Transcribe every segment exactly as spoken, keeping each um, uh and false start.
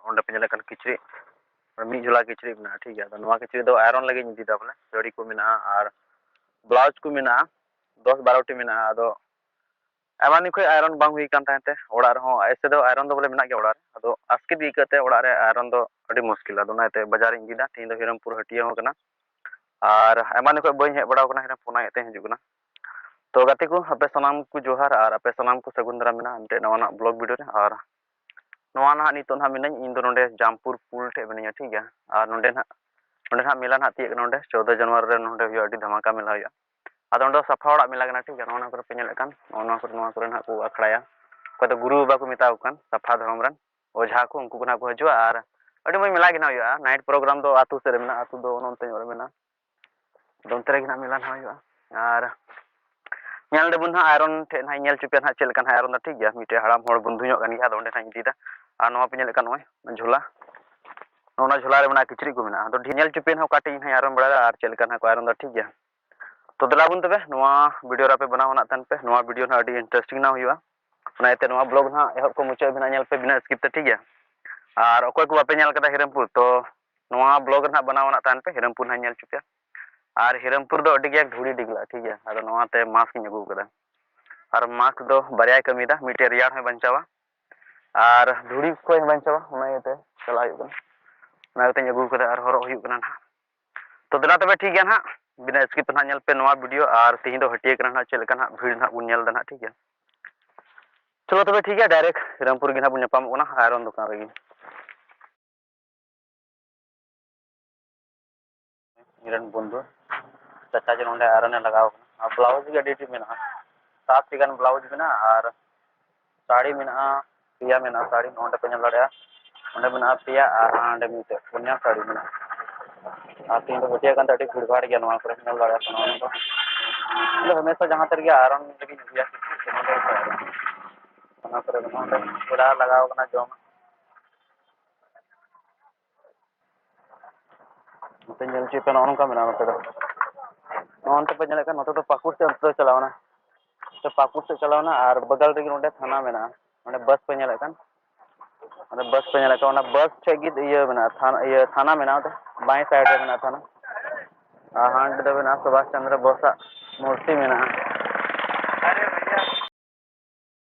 ᱚᱸᱰᱮ ᱯᱮ ᱧᱮᱞᱮᱫ ᱠᱟᱱ ᱠᱤᱪᱨᱤᱡ, ᱢᱤᱫ ᱡᱷᱚᱞᱟ ᱠᱤᱪᱨᱤᱡ ᱢᱮᱱᱟᱜᱼᱟ, ᱴᱷᱤᱠ ᱜᱮᱭᱟ᱾ ᱟᱫᱚ ᱱᱚᱣᱟ ᱠᱤᱪᱨᱤᱡ ᱫᱚ ᱟᱭᱨᱚᱱ ᱞᱟᱹᱜᱤᱫ ᱤᱧ ᱤᱫᱤᱭᱮᱫᱟ ᱵᱚᱞᱮ᱾ ᱥᱟᱹᱲᱤ ᱠᱚ ᱢᱮᱱᱟᱜᱼᱟ ᱟᱨ ᱵᱞᱟᱣᱩᱡᱽ ᱠᱚ ᱢᱮᱱᱟᱜᱼᱟ, ᱫᱚᱥ ᱵᱟᱨᱚ ᱴᱤ ᱢᱮᱱᱟᱜᱼᱟ᱾ ᱟᱫᱚ ᱟᱭᱢᱟ ᱫᱤᱱ ᱠᱷᱚᱱ ᱟᱭᱨᱚᱱ ᱵᱟᱝ ᱦᱩᱭ ᱠᱟᱱ ᱛᱟᱦᱮᱸ ᱛᱮ ᱚᱲᱟᱜ ᱨᱮᱦᱚᱸ, ᱮᱭᱥᱮ ᱫᱚ ᱟᱭᱨᱚᱱ ᱫᱚ ᱵᱚᱞᱮ ᱢᱮᱱᱟᱜ ᱜᱮᱭᱟ ᱚᱲᱟᱜ ᱨᱮ, ᱟᱫᱚ ᱟᱥᱠᱮᱛ ᱜᱮ ᱟᱹᱭᱠᱟᱹᱜ ᱛᱮ ᱚᱲᱟᱜ ᱨᱮ ᱟᱭᱨᱚᱱ ᱫᱚ ᱟᱹᱰᱤ ᱢᱩᱥᱠᱤᱞ᱾ ᱟᱫᱚ ᱚᱱᱟᱛᱮ ᱵᱟᱡᱟᱨ ᱤᱧ ᱤᱫᱤᱭᱮᱫᱟ᱾ ᱛᱮᱦᱮᱧ ᱫᱚ ᱦᱤᱨᱚᱢᱯᱩᱨ ᱦᱟᱹᱴᱤᱭᱟᱹ ᱦᱚᱸ ᱠᱟᱱᱟ, ᱟᱨ ᱟᱭᱢᱟ ᱫᱤᱱ ᱠᱷᱚᱱ ᱵᱟᱹᱧ ᱦᱮᱡ ᱵᱟᱲᱟ ᱟᱠᱟᱱᱟ ᱦᱤᱨᱚᱢᱯᱩᱨ, ᱚᱱᱟ ᱤᱭᱟᱹᱛᱮ ᱦᱤᱡᱩᱜ ᱠᱟᱱᱟ᱾ ᱛᱚ ᱜᱟᱛᱮ ᱠᱚ, ᱟᱯᱮ ᱥᱟᱱᱟᱢ ᱠᱚ ᱡᱚᱦᱟᱨ ᱟᱨ ᱟᱯᱮ ᱥᱟᱱᱟᱢ ᱠᱚ ᱥᱟᱹᱜᱩᱱ ᱫᱟᱨᱟᱢ ᱢᱮᱱᱟᱜᱼᱟ ᱢᱤᱫᱴᱮᱡ ᱱᱟᱣᱟᱱᱟᱜ ᱵᱞᱚᱜ ᱵᱷᱤᱰᱤᱭᱳ ᱨᱮ᱾ ᱟᱨ ᱱᱚᱣᱟ ᱱᱟᱦᱟᱜ ᱱᱤᱛᱚᱜ ᱱᱟᱦᱟᱜ ᱢᱤᱱᱟᱹᱧ, ᱤᱧ ᱫᱚ ᱱᱚᱰᱮ ᱡᱟᱢᱯᱩᱨ ᱯᱩᱞ ᱴᱷᱮᱡ ᱢᱤᱱᱟᱹᱧᱟ, ᱴᱷᱤᱠ ᱜᱮᱭᱟ᱾ ᱟᱨ ᱱᱚᱰᱮ ᱱᱟᱦᱟᱜ, ᱱᱚᱰᱮ ᱱᱟᱦᱟᱜ ᱢᱮᱞᱟ ᱱᱟᱦᱟᱜ ᱛᱤᱭᱟᱹᱜ ᱠᱟᱱᱟ, ᱱᱚᱰᱮ ᱪᱳᱫᱫᱳ ᱡᱟᱱᱩᱣᱟᱨᱤ ᱨᱮ ᱱᱚᱰᱮ ᱦᱩᱭᱩᱜᱼᱟ, ᱟᱹᱰᱤ ᱫᱷᱟᱢᱟᱠᱟ ᱢᱮᱞᱟ ᱦᱩᱭᱩᱜᱼᱟ᱾ ᱟᱫᱚ ᱱᱚᱰᱮ ᱥᱟᱯᱷᱟ ᱚᱲᱟᱜ ᱢᱮᱞᱟ ᱠᱟᱱᱟ, ᱴᱷᱤᱠ ᱜᱮᱭᱟ᱾ ᱱᱚᱜᱼᱚ ᱱᱚᱣᱟ ᱠᱚᱨᱮ ᱯᱮ ᱧᱮᱞᱮᱫ ᱠᱟᱱ, ᱱᱚᱜᱼᱚ ᱱᱚᱣᱟ ᱠᱚᱨᱮ, ᱱᱚᱣᱟ ᱠᱚᱨᱮ ᱱᱟᱦᱟᱜ ᱠᱚ ᱟᱠᱷᱲᱟᱭᱟ᱾ ᱚᱠᱚᱭ ᱫᱚ ᱜᱩᱨᱩ ᱵᱟᱵᱟ ᱠᱚ ᱢᱮᱛᱟ ᱠᱚ ᱠᱟᱱ, ᱥᱟᱯᱷᱟ ᱫᱷᱚᱨᱚᱢ ᱨᱮᱱ ᱚᱡᱷᱟ ᱠᱚ, ᱩᱱᱠᱩ ᱠᱚ ᱱᱟᱦᱟᱜ ᱠᱚ ᱦᱤᱡᱩᱜᱼᱟ᱾ ᱟᱨ ᱟᱹᱰᱤ ᱢᱚᱡᱽ ᱢᱮᱞᱟ ᱜᱮ ᱱᱟᱦᱟᱜ ᱦᱩᱭᱩᱜᱼᱟ᱾ ᱱᱟᱭᱤᱴ ᱯᱨᱳᱜᱨᱟᱢ ᱫᱚ ᱟᱹᱛᱩ ᱥᱮᱫ ᱨᱮ ᱢᱮᱱᱟᱜᱼᱟ, ᱟᱹᱛᱩ ᱫᱚ ᱚᱱᱮ ᱚᱱᱛᱮ ᱧᱚᱜ ᱨᱮ ᱢᱮᱱᱟᱜᱼᱟ᱾ ᱟᱫᱚ ᱚᱱᱛᱮ ᱨᱮᱜᱮ ᱱᱟᱦᱟᱜ ᱢᱮᱞᱟ ᱱᱟᱦᱟᱜ ᱦᱩᱭᱩᱜᱼᱟ᱾ ᱟᱨ ᱧᱮᱞ ᱞᱮᱵᱚᱱ ᱱᱟᱦᱟᱜ ᱟᱭᱨᱚᱱ ᱴᱷᱮᱡ ᱱᱟᱦᱟᱜ ᱤᱧ ᱧᱮᱞ ᱦᱚᱪᱚ ᱯᱮᱭᱟ ᱱᱟᱦᱟᱜ ᱪᱮᱫ ᱞᱮᱠᱟ ᱱᱟᱦᱟᱜ ᱟᱭᱨᱚᱱ ᱫᱟ, ᱴᱷᱤᱠ ᱜᱮᱭᱟ᱾ ᱢᱤᱫᱴᱮᱡ ᱦᱟᱲᱟᱢ ᱦᱚᱲ ᱵᱚᱱᱫᱷᱩ ᱧᱚᱜ ᱠᱟᱱ ᱜᱮᱭᱟ, ᱟᱫᱚ ᱚᱸᱰᱮ ᱱᱟᱦᱟᱜ ᱤᱧ ᱤᱫᱤᱭᱮᱫᱟ᱾ ᱟᱨ ᱱᱚᱣᱟ ᱯᱮ ᱧᱮᱞᱮᱫ ᱠᱟᱱ ᱱᱚᱜᱼᱚᱭ ᱡᱷᱚᱞᱟ, ᱱᱚᱜᱼᱚ ᱱᱚᱣᱟ ᱡᱷᱚᱞᱟ ᱨᱮ ᱢᱮᱱᱟᱜᱼᱟ ᱠᱤᱪᱨᱤᱡ ᱠᱚ ᱢᱮᱱᱟᱜᱼᱟ᱾ ᱟᱫᱚ ᱰᱷᱮᱨ ᱧᱮᱞ ᱦᱚᱪᱚ ᱯᱮᱭᱟ ᱱᱟᱦᱟᱜ ᱚᱠᱟᱴᱷᱮᱡ ᱤᱧ ᱱᱟᱦᱟᱜ ᱟᱭᱨᱚᱱ ᱵᱟᱲᱟᱭᱮᱫᱟ ᱟᱨ ᱪᱮᱫ ᱞᱮᱠᱟ ᱱᱟᱦᱟᱜ ᱠᱚ ᱟᱭᱨᱚᱱ ᱫᱟ, ᱴᱷᱤᱠ ᱜᱮᱭᱟ᱾ ᱛᱚ ᱫᱮᱞᱟ ᱵᱚᱱ ᱛᱚᱵᱮ ᱱᱚᱣᱟ ᱵᱷᱤᱰᱤᱭᱳ ᱨᱮ ᱟᱯᱮ ᱵᱮᱱᱟᱣ ᱨᱮᱱᱟᱜ ᱛᱟᱦᱮᱱ ᱯᱮ, ᱱᱚᱣᱟ ᱵᱷᱤᱰᱤᱭᱳ ᱱᱟᱦᱟᱜ ᱟᱹᱰᱤ ᱤᱱᱴᱟᱨᱮᱥᱴᱤᱝ ᱱᱟᱦᱟᱜ ᱦᱩᱭᱩᱜᱼᱟ᱾ ᱚᱱᱟ ᱤᱭᱟᱹᱛᱮ ᱱᱚᱣᱟ ᱵᱞᱚᱜ ᱱᱟᱦᱟᱜ ᱮᱦᱚᱵ ᱠᱷᱚᱱ ᱢᱩᱪᱟᱹᱫ ᱦᱟᱹᱵᱤᱡ ᱱᱟᱦᱟᱜ ᱧᱮᱞ ᱯᱮ ᱵᱤᱱᱟᱹ ᱥᱠᱤᱯ ᱛᱮ, ᱴᱷᱤᱠ ᱜᱮᱭᱟ᱾ ᱟᱨ ᱚᱠᱚᱭ ᱠᱚ ᱵᱟᱯᱮ ᱧᱮᱞ ᱠᱟᱫᱟ ᱦᱤᱨᱚᱢᱯᱩᱨ, ᱛᱚ ᱱᱚᱣᱟ ᱵᱞᱚᱜ ᱨᱮ ᱱᱟᱦᱟᱜ ᱵᱮᱱᱟᱣ ᱨᱮᱱᱟᱜ ᱛᱟᱦᱮᱱ ᱯᱮ, ᱦᱤᱨᱚᱢᱯᱩᱨ ᱱᱟᱦᱟᱜ ᱧᱮᱞ ᱦᱚᱪᱚ ᱯᱮᱭᱟ᱾ ᱟᱨ ᱦᱤᱨᱚᱢᱯᱩᱨ ᱫᱚ ᱟᱹᱰᱤ ᱜᱮ ᱫᱷᱩᱲᱤ ᱰᱤᱜᱽᱞᱟᱹᱜᱼᱟ, ᱴᱷᱤᱠ ᱜᱮᱭᱟ᱾ ᱟᱫᱚ ᱱᱚᱣᱟᱛᱮ ᱢᱟᱥᱠ ᱤᱧ ᱟᱹᱜᱩ ᱠᱟᱫᱟ᱾ ᱟᱨ ᱢᱟᱥᱠ ᱫᱚ ᱵᱟᱨᱭᱟᱭ ᱠᱟᱹᱢᱤᱭᱮᱫᱟ, ᱢᱤᱫᱴᱮᱡ ᱨᱮᱭᱟᱲ ᱦᱚᱸᱭ ᱵᱟᱧᱪᱟᱣᱟ ᱟᱨ ᱫᱷᱩᱲᱤ ᱠᱷᱚᱱ ᱦᱚᱸᱭ ᱵᱟᱧᱪᱟᱣᱟ, ᱚᱱᱟ ᱤᱭᱟᱹᱛᱮ ᱪᱟᱞᱟᱜ ᱦᱩᱭᱩᱜ ᱠᱟᱱᱟ᱾ ᱚᱱᱟ ᱤᱭᱟᱹᱛᱮᱧ ᱟᱹᱜᱩ ᱠᱟᱫᱟ ᱟᱨ ᱦᱚᱨᱚᱜ ᱦᱩᱭᱩᱜ ᱠᱟᱱᱟ ᱱᱟᱦᱟᱜ᱾ ᱛᱚ ᱫᱮᱞᱟ ᱛᱚᱵᱮ ᱴᱷᱤᱠ ᱜᱮᱭᱟ ᱱᱟᱦᱟᱜ, ᱵᱤᱱᱟᱹ ᱥᱠᱤᱯ ᱱᱟᱦᱟᱜ ᱧᱮᱞ ᱯᱮ ᱱᱚᱣᱟ ᱵᱷᱤᱰᱤᱭᱳ᱾ ᱟᱨ ᱛᱤᱦᱤᱧ ᱫᱚ ᱦᱟᱹᱴᱤᱭᱟᱹ ᱠᱟᱱᱟ ᱱᱟᱦᱟᱜ, ᱪᱮᱫ ᱞᱮᱠᱟ ᱱᱟᱦᱟᱜ ᱵᱷᱤᱲ ᱱᱟᱦᱟᱜ ᱵᱚᱱ ᱧᱮᱞ ᱮᱫᱟ ᱱᱟᱦᱟᱜ, ᱴᱷᱤᱠ ᱜᱮᱭᱟ᱾ ᱪᱚᱞᱚ ᱛᱚᱵᱮ ᱴᱷᱤᱠ ᱜᱮᱭᱟ, ᱰᱟᱭᱨᱮᱠᱴ ᱦᱤᱨᱚᱢᱯᱩᱨ ᱜᱮ ᱱᱟᱦᱟᱜ ᱵᱚᱱ ᱧᱟᱯᱟᱢᱚᱜ ᱠᱟᱱᱟ ᱟᱭᱨᱚᱱ ᱫᱚᱠᱟᱱ ᱨᱮᱜᱮ᱾ ᱤᱧ ᱨᱮᱱ ᱵᱚᱱᱫᱷᱩ ᱪᱟᱪᱟ ᱡᱮ ᱱᱚᱸᱰᱮ ᱟᱭᱨᱚᱱᱮ ᱞᱟᱜᱟᱣ ᱠᱟᱱᱟ᱾ ᱟᱨ ᱵᱞᱟᱣᱩᱡᱽ ᱜᱮ ᱟᱹᱰᱤ ᱰᱷᱮᱨ ᱢᱮᱱᱟᱜᱼᱟ, ᱥᱟᱛ ᱴᱤ ᱜᱟᱱ ᱵᱞᱟᱣᱩᱡᱽ ᱢᱮᱱᱟᱜᱼᱟ ᱟᱨ ᱥᱟᱹᱲᱤ ᱢᱮᱱᱟᱜᱼᱟ, ᱯᱮᱭᱟ ᱢᱮᱱᱟᱜᱼᱟ ᱥᱟᱹᱲᱤ, ᱱᱚᱸᱰᱮ ᱯᱮ ᱧᱮᱞ ᱫᱟᱲᱮᱭᱟᱜᱼᱟ᱾ ᱚᱸᱰᱮ ᱢᱮᱱᱟᱜᱼᱟ ᱯᱮᱭᱟ ᱟᱨ ᱦᱟᱸᱰᱮ ᱢᱤᱫᱴᱮᱡ ᱯᱩᱱᱭᱟ ᱥᱟᱹᱲᱤ ᱢᱮᱱᱟᱜᱼᱟ᱾ ᱟᱨ ᱛᱮᱦᱮᱧ ᱫᱚ ᱦᱟᱹᱴᱭᱟᱹ ᱠᱟᱱᱛᱮ ᱟᱹᱰᱤ ᱵᱷᱤᱲ ᱵᱷᱟᱲ ᱜᱮᱭᱟ ᱱᱚᱣᱟ ᱠᱚᱨᱮ, ᱧᱮᱞ ᱫᱟᱲᱮᱭᱟᱜ ᱠᱟᱱᱟ᱾ ᱚᱱᱟ ᱫᱚ ᱤᱧ ᱫᱚ ᱦᱟᱢᱮᱥᱟ ᱡᱟᱦᱟᱸ ᱛᱤ ᱨᱮᱜᱮ ᱟᱭᱨᱚᱱ ᱞᱟᱹᱜᱤᱫ ᱤᱧ ᱟᱹᱜᱩᱭᱟ, ᱚᱱᱟ ᱠᱚᱨᱮ ᱱᱚᱸᱰᱮ ᱯᱮᱲᱟ ᱞᱟᱜᱟᱣ ᱠᱟᱱᱟ ᱡᱚᱢ᱾ ᱱᱚᱛᱮ ᱧᱮᱞ ᱦᱚᱪᱚᱭ ᱯᱮ, ᱱᱚᱜᱼᱚ ᱱᱚᱝᱠᱟ ᱢᱮᱱᱟᱜᱼᱟ ᱱᱚᱛᱮ ᱫᱚ᱾ ᱱᱚᱜᱼᱚ ᱱᱚᱛᱮ ᱯᱮ ᱧᱮᱞᱮᱫ ᱠᱟᱱ, ᱱᱚᱛᱮ ᱫᱚ ᱯᱟᱹᱠᱩᱲ ᱥᱮᱫ ᱚᱱᱛᱮ ᱫᱚ ᱪᱟᱞᱟᱣᱱᱟ᱾ ᱱᱚᱛᱮ ᱯᱟᱹᱠᱩᱲ ᱥᱮᱫ ᱪᱟᱞᱟᱣᱱᱟ ᱟᱨ ᱵᱟᱜᱟᱞ ᱨᱮᱜᱮ ᱱᱚᱸᱰᱮ ᱛᱷᱟᱱᱟ ᱢᱮᱱᱟᱜᱼᱟ᱾ ᱱᱚᱸᱰᱮ ᱵᱟᱥ ᱯᱮ ᱧᱮᱞᱮᱫ ᱠᱟᱱ, ᱟᱫᱚ ᱵᱟᱥ ᱯᱮ ᱧᱮᱞᱮᱫ ᱠᱚᱣᱟ, ᱚᱱᱟ ᱵᱟᱥ ᱴᱷᱮᱡ ᱜᱮ ᱤᱭᱟᱹ ᱢᱮᱱᱟᱜᱼᱟ, ᱛᱷᱟᱱᱟ, ᱤᱭᱟᱹ ᱛᱷᱟᱱᱟ ᱢᱮᱱᱟᱜᱼᱟ, ᱚᱸᱰᱮ ᱵᱟᱸᱭ ᱥᱟᱭᱤᱰ ᱨᱮ ᱢᱮᱱᱟᱜᱼᱟ ᱛᱷᱟᱱᱟ᱾ ᱟᱨ ᱦᱟᱸᱰᱮ ᱫᱚ ᱢᱮᱱᱟᱜᱼᱟ ᱥᱩᱵᱷᱟᱥ ᱪᱚᱱᱫᱨᱚ ᱵᱳᱥᱟᱜ ᱢᱩᱨᱛᱤ ᱢᱮᱱᱟᱜᱼᱟ᱾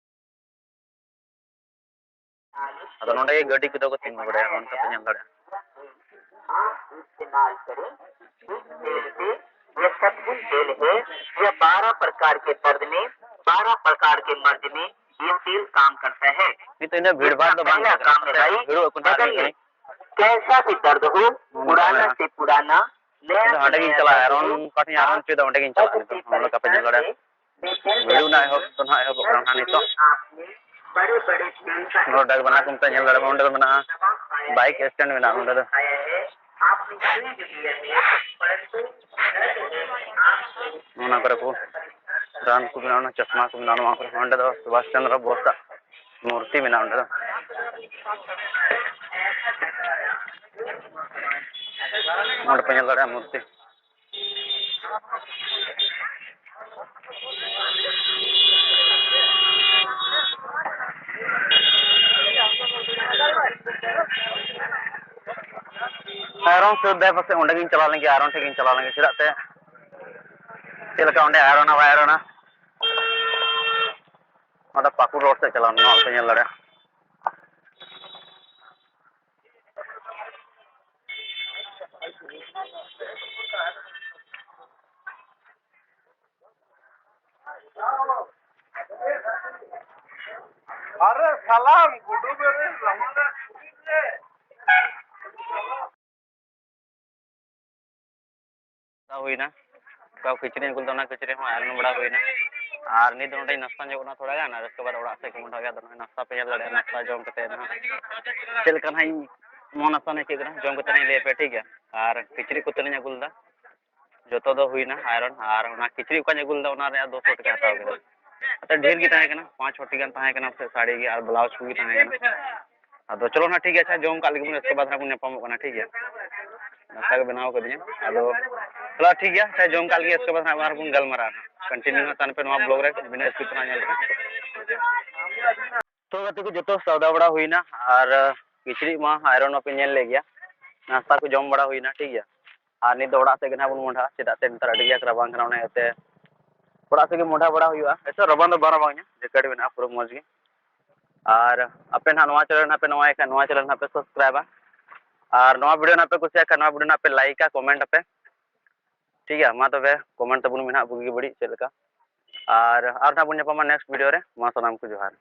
ᱟᱫᱚ ᱱᱚᱰᱮ ᱜᱮ ᱜᱟᱹᱰᱤ ᱠᱚᱫᱚ ᱠᱚ ᱛᱤᱸᱜᱩ ᱵᱟᱲᱟᱭᱟ, ᱚᱱᱠᱟ ᱯᱮ ᱧᱮᱞ ᱫᱟᱲᱮᱭᱟᱜᱼᱟ᱾ ये सतगुण तेल है। यह बारह प्रकार के दर्द में, बारह प्रकार के मर्ज में ये तेल काम करता है। ᱱᱤᱛᱚᱜ ᱤᱱᱟᱹᱜ ᱵᱷᱤᱲ ᱵᱷᱟᱲ ᱫᱚ ᱵᱟᱝ ᱛᱟᱦᱮᱸ ᱠᱟᱱᱟ᱾ ᱵᱷᱤᱲᱚᱜ ᱟᱠᱚ ᱱᱟᱦᱟᱜ ᱢᱤᱫ ᱜᱷᱟᱹᱲᱤᱡ᱾ कैसा भी दर्द हो, ᱱᱚᱜᱼᱚ ᱱᱚᱝᱠᱟ पुराना ᱢᱮᱱᱟᱜᱼᱟ᱾ से पुराना, नया ᱱᱤᱛᱚᱜ ᱫᱚ ᱦᱟᱸᱰᱮ ᱜᱤᱧ ᱪᱟᱞᱟᱜᱼᱟ, ᱟᱭᱨᱚᱱ ᱚᱠᱟ ᱴᱷᱮᱱ ᱟᱭᱨᱚᱱ ᱦᱚᱪᱚᱭᱮᱫᱟ ᱚᱸᱰᱮ ᱜᱤᱧ ᱪᱟᱞᱟᱜᱼᱟ ᱱᱤᱛᱚᱜ᱾ ᱱᱚᱜᱼᱚ ᱱᱚᱝᱠᱟ ᱯᱮ ᱧᱮᱞ ᱫᱟᱲᱮᱭᱟᱜᱼᱟ᱾ ᱵᱷᱤᱲ ᱨᱮᱱᱟᱜ ᱮᱦᱚᱵ ᱫᱚ ᱱᱟᱦᱟᱜ ᱮᱦᱚᱵᱚᱜ ᱠᱟᱱᱟ ᱱᱟᱦᱟᱜ ᱱᱤᱛᱚᱜ᱾ ᱱᱚᱰᱮ ᱢᱮᱱᱟᱜᱼᱟ ᱠᱚ, ᱧᱮᱞ ᱫᱟᱲᱮᱭᱟᱜ ᱠᱟᱱᱟ, ᱚᱸᱰᱮ ᱫᱚ ᱢᱮᱱᱟᱜᱼᱟ, ᱵᱟᱭᱤᱠ ᱥᱴᱮᱱᱰ ᱢᱮᱱᱟᱜᱼᱟ ᱱᱚᱰᱮ ᱫᱚ᱾ ᱚᱱᱟ ᱠᱚᱨᱮ ᱠᱚ ᱨᱟᱱ ᱠᱚ ᱢᱮᱱᱟᱜᱼᱟ, ᱚᱱᱟ ᱪᱚᱥᱢᱟ ᱠᱚ ᱢᱮᱱᱟᱜᱼᱟ, ᱱᱚᱣᱟ ᱠᱚᱨᱮ᱾ ᱚᱸᱰᱮ ᱫᱚ ᱥᱩᱵᱷᱟᱥ ᱪᱚᱱᱫᱨᱚ ᱵᱳᱥᱟᱜ ᱢᱩᱨᱛᱤ ᱢᱮᱱᱟᱜᱼᱟ ᱚᱸᱰᱮ ᱫᱚ᱾ ᱚᱸᱰᱮ ᱯᱮ ᱧᱮᱞ ᱫᱟᱲᱮᱭᱟᱜᱼᱟ ᱢᱩᱨᱛᱤ᱾ ᱟᱭᱨᱚᱱ ᱥᱩᱨ ᱫᱷᱟᱨᱮ ᱯᱟᱥᱮ ᱚᱸᱰᱮ ᱜᱤᱧ ᱪᱟᱞᱟᱣ ᱞᱮᱱ ᱜᱮ, ᱟᱭᱨᱚᱱ ᱴᱷᱮᱱ ᱜᱤᱧ ᱪᱟᱞᱟᱣ ᱞᱮᱱ ᱜᱮ᱾ ᱪᱮᱫᱟᱜ ᱥᱮ ᱪᱮᱫ ᱞᱮᱠᱟ ᱚᱸᱰᱮ ᱟᱭᱨᱚᱱᱟ ᱵᱟᱭ ᱟᱭᱨᱚᱱᱟ, ᱚᱸᱰᱮ ᱯᱟᱹᱠᱩᱲ ᱨᱳᱰ ᱥᱮᱫ ᱪᱟᱞᱟᱣ ᱞᱮᱱᱟ, ᱱᱚᱣᱟ ᱯᱮ ᱧᱮᱞ ᱫᱟᱲᱮᱭᱟᱜᱼᱟ᱾ अरे सलाम गुड्डू मेरे जमाना छुट्टी से। ᱦᱩᱭᱱᱟ, ᱚᱠᱟ ᱠᱤᱪᱨᱤᱡ ᱟᱹᱜᱩ ᱞᱮᱫᱟ, ᱚᱱᱟ ᱠᱤᱪᱨᱤᱡ ᱦᱚᱸ ᱟᱭᱨᱚᱱ ᱵᱟᱲᱟ ᱦᱩᱭᱱᱟ᱾ ᱟᱨ ᱱᱤᱛ ᱫᱚ ᱱᱚᱸᱰᱮᱧ ᱱᱟᱥᱛᱟ ᱧᱚᱜ ᱠᱟᱱᱟ ᱛᱷᱚᱲᱟ ᱜᱟᱱ, ᱟᱨ ᱩᱥᱠᱮ ᱵᱟᱫᱽ ᱚᱲᱟᱜ ᱥᱮᱫ ᱠᱚ ᱢᱚᱦᱰᱟᱜ ᱜᱮᱭᱟ᱾ ᱟᱫᱚ ᱱᱚᱜᱼᱚᱭ ᱱᱟᱥᱛᱟ ᱯᱮ ᱧᱮᱞ ᱫᱟᱲᱮᱭᱟᱜᱼᱟ, ᱱᱟᱥᱛᱟ ᱡᱚᱢ ᱠᱟᱛᱮ ᱱᱟᱦᱟᱜ ᱪᱮᱫ ᱞᱮᱠᱟ ᱱᱟᱦᱟᱜ ᱤᱧ ᱢᱚᱱ ᱟᱥᱟ ᱱᱟᱦᱟᱜ ᱪᱮᱫ ᱠᱟᱱᱟ, ᱡᱚᱢ ᱠᱟᱛᱮ ᱱᱟᱦᱟᱜ ᱤᱧ ᱞᱟᱹᱭ ᱟᱯᱮᱭᱟ, ᱴᱷᱤᱠ ᱜᱮᱭᱟ? ᱟᱨ ᱠᱤᱪᱨᱤᱡ ᱠᱚ ᱛᱤᱱᱟᱹᱜ ᱤᱧ ᱟᱹᱜᱩ ᱞᱮᱫᱟ, ᱡᱚᱛᱚ ᱫᱚ ᱦᱩᱭᱱᱟ ᱟᱭᱨᱚᱱ, ᱟᱨ ᱚᱱᱟ ᱠᱤᱪᱨᱤᱡ ᱚᱠᱟᱧ ᱟᱹᱜᱩ ᱞᱮᱫᱟ, ᱚᱱᱟ ᱨᱮᱭᱟᱜ ᱫᱩᱥᱚ ᱴᱟᱠᱟ ᱦᱟᱛᱟᱣ ᱠᱮᱫᱟ᱾ ᱟᱫᱚ ᱰᱷᱮᱨ ᱜᱮ ᱛᱟᱦᱮᱸ ᱠᱟᱱᱟ, ᱯᱟᱸᱪ ᱪᱷᱚᱴᱤ ᱜᱟᱱ ᱛᱟᱦᱮᱸ ᱠᱟᱱᱟ, ᱥᱮ ᱥᱟᱹᱲᱤ ᱜᱮ ᱟᱨ ᱵᱞᱟᱣᱩᱡᱽ ᱠᱚᱜᱮ ᱛᱟᱦᱮᱸ ᱠᱟᱱᱟ᱾ ᱟᱫᱚ ᱪᱚᱞᱚ ᱱᱟ, ᱴᱷᱤᱠ ᱜᱮᱭᱟ, ᱟᱪᱪᱷᱟ, ᱡᱚᱢ ᱠᱟᱜ ᱞᱮᱜᱮ ᱵᱚᱱ, ᱩᱥᱠᱮ ᱵᱟᱫᱽ ᱱᱟᱜ ᱵᱚᱱ ᱧᱟᱯᱟᱢᱚᱜ ᱠᱟᱱᱟ, ᱴᱷᱤᱠ ᱜᱮᱭᱟ? ᱱᱟᱥᱛᱟ ᱜᱮ ᱵᱮᱱᱟᱣ ᱠᱟᱹᱫᱤᱧᱟ, ᱟᱫᱚ ᱪᱚᱞᱚ, ᱴᱷᱤᱠ ᱜᱮᱭᱟ, ᱟᱪᱪᱷᱟ, ᱡᱚᱢ ᱠᱟᱜ ᱞᱮᱜᱮ, ᱩᱥᱠᱮ ᱵᱟᱫᱽ ᱱᱟᱜ ᱟᱨᱦᱚᱸ ᱵᱚᱱ ᱜᱟᱞᱢᱟᱨᱟᱜᱼᱟ᱾ ᱠᱚᱱᱴᱤᱱᱤᱭᱩ ᱦᱟᱸᱜ ᱛᱟᱦᱮᱱ ᱯᱮ ᱱᱚᱣᱟ ᱵᱞᱚᱜ ᱨᱮ, ᱵᱤᱱᱟᱹ ᱥᱠᱤᱯ ᱨᱮ ᱧᱮᱞ ᱯᱮ᱾ ᱛᱚ ᱜᱟᱛᱮ ᱠᱚ, ᱡᱚᱛᱚ ᱥᱟᱣᱫᱟ ᱵᱟᱲᱟ ᱦᱩᱭᱱᱟ ᱟᱨ ᱠᱤᱪᱨᱤᱡ ᱢᱟ ᱟᱭᱨᱚᱱ ᱢᱟᱯᱮ ᱧᱮᱞ ᱞᱮᱫ ᱜᱮᱭᱟ, ᱱᱟᱥᱛᱟ ᱠᱚ ᱡᱚᱢ ᱵᱟᱲᱟ ᱦᱩᱭᱱᱟ, ᱴᱷᱤᱠ ᱜᱮᱭᱟ᱾ ᱟᱨ ᱱᱤᱛ ᱫᱚ ᱚᱲᱟᱜ ᱥᱮᱫ ᱜᱮ ᱱᱟᱦᱟᱜ ᱵᱚᱱ ᱢᱚᱦᱰᱟᱜᱼᱟ, ᱪᱮᱫᱟᱜ ᱥᱮ ᱱᱮᱛᱟᱨ ᱟᱹᱰᱤ ᱜᱮ ᱨᱟᱵᱟᱝ ᱠᱟᱱᱟ, ᱚᱱᱟ ᱤᱭᱟᱹᱛᱮ ᱚᱲᱟᱜ ᱥᱮᱫ ᱜᱮ ᱢᱚᱦᱰᱟ ᱵᱟᱲᱟ ᱦᱩᱭᱩᱜᱼᱟ᱾ ᱮᱥᱮ ᱨᱟᱵᱟᱝ ᱫᱚ ᱵᱟᱝ ᱨᱟᱵᱟᱝ ᱧᱟ, ᱡᱮᱠᱮᱴ ᱢᱮᱱᱟᱜᱼᱟ, ᱯᱩᱨᱟᱹ ᱢᱚᱡᱽ ᱜᱮ᱾ ᱟᱨ ᱟᱯᱮ ᱱᱟᱦᱟᱜ ᱱᱚᱣᱟ ᱪᱮᱱᱮᱞ ᱱᱟᱦᱟᱜ ᱯᱮ ᱱᱚᱣᱟᱭ ᱠᱷᱟᱱ, ᱱᱚᱣᱟ ᱪᱮᱱᱮᱞ ᱱᱟᱦᱟᱜ ᱯᱮ ᱥᱟᱵᱥᱠᱨᱟᱭᱤᱵᱟ, ᱟᱨ ᱱᱚᱣᱟ ᱵᱷᱤᱰᱤᱭᱳ ᱱᱟᱦᱟᱜ ᱯᱮ ᱠᱩᱥᱤᱭᱟᱜ ᱠᱷᱟᱱ, ᱱᱚᱣᱟ ᱵᱷᱤᱰᱤᱭᱳ ᱱᱟᱦᱟᱜ ᱯᱮ ᱞᱟᱭᱤᱠᱟ, ᱠᱚᱢᱮᱱᱴ ᱟᱯᱮ, ᱴᱷᱤᱠ ᱜᱮᱭᱟ᱾ ᱢᱟ ᱛᱚᱵᱮ ᱠᱚᱢᱮᱱᱴ ᱛᱟᱵᱚᱱ ᱢᱮ ᱱᱟᱦᱟᱜ ᱵᱩᱜᱤ ᱵᱟᱹᱲᱤᱡ ᱪᱮᱫ ᱞᱮᱠᱟ, ᱟᱨ ᱟᱨ ᱱᱟᱦᱟᱜ ᱵᱚᱱ ᱧᱟᱯᱟᱢᱟ ᱱᱮᱠᱥᱴ ᱵᱷᱤᱰᱤᱭᱳ ᱨᱮ᱾ ᱢᱟ ᱥᱟᱱᱟᱢ ᱠᱚ ᱡᱚᱦᱟᱨ᱾